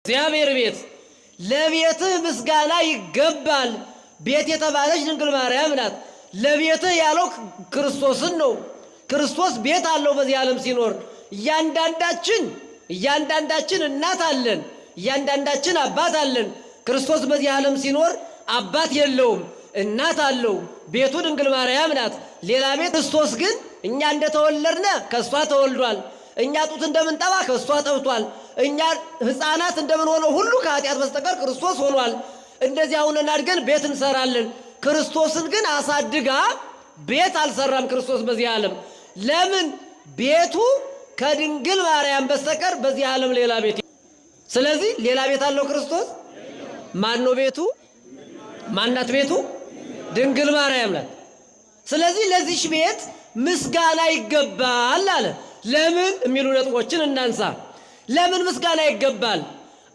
እግዚአብሔር ቤት ለቤትህ ምስጋና ይገባል። ቤት የተባለች ድንግል ማርያም ናት። ለቤትህ ያለው ክርስቶስን ነው። ክርስቶስ ቤት አለው በዚህ ዓለም ሲኖር። እያንዳንዳችን እናት አለን፣ እያንዳንዳችን አባት አለን። ክርስቶስ በዚህ ዓለም ሲኖር አባት የለውም፣ እናት አለው። ቤቱ ድንግል ማርያም ናት። ሌላ ቤት ክርስቶስ ግን እኛ እንደተወለድነ ከእሷ ተወልዷል። እኛ ጡት እንደምንጠባ ከእሷ ጠብቷል። እኛ ሕፃናት እንደምንሆነው ሁሉ ከኃጢአት በስተቀር ክርስቶስ ሆኗል። እንደዚያ ሁነን አድገን ቤት እንሰራለን። ክርስቶስን ግን አሳድጋ ቤት አልሰራም ክርስቶስ በዚህ ዓለም። ለምን? ቤቱ ከድንግል ማርያም በስተቀር በዚህ ዓለም ሌላ ቤት። ስለዚህ ሌላ ቤት አለው ክርስቶስ? ማን ነው ቤቱ? ማናት ቤቱ? ድንግል ማርያም ናት። ስለዚህ ለዚሽ ቤት ምስጋና ይገባል አለ። ለምን የሚሉ ነጥቦችን እናንሳ። ለምን ምስጋና ይገባል?